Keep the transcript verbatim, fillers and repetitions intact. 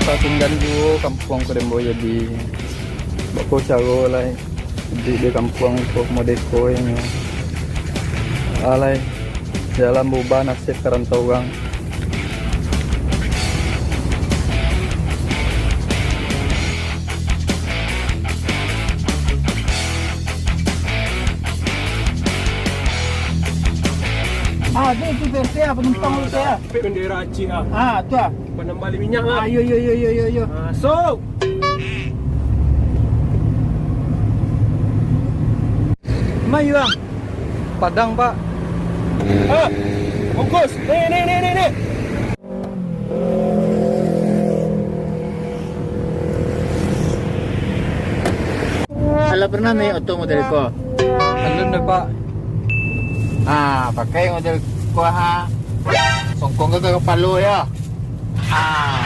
Tasunggan juo kampuang ko den bao jadi. Bako caro lai iduik di kampuang ko modeko ini. Alai, jalan baubah nasib ka rantau urang. Ah, tu, tu, tu, tu, ah, penumpang tu, ah. Bendera Aceh, ah. Ah, tu, ah. Panambah minyak, ah. Ah, yo, yo, yo. Ah, so. Ma, Bang? Padang, Pak. Ah, bungkus. Ni, ni, ni, ni, ni. Alah pernah naiak oto model ko? Alun doh, Pak. Ah, pakai model ko, ha. Songkong ka kapalo, yo. Ah.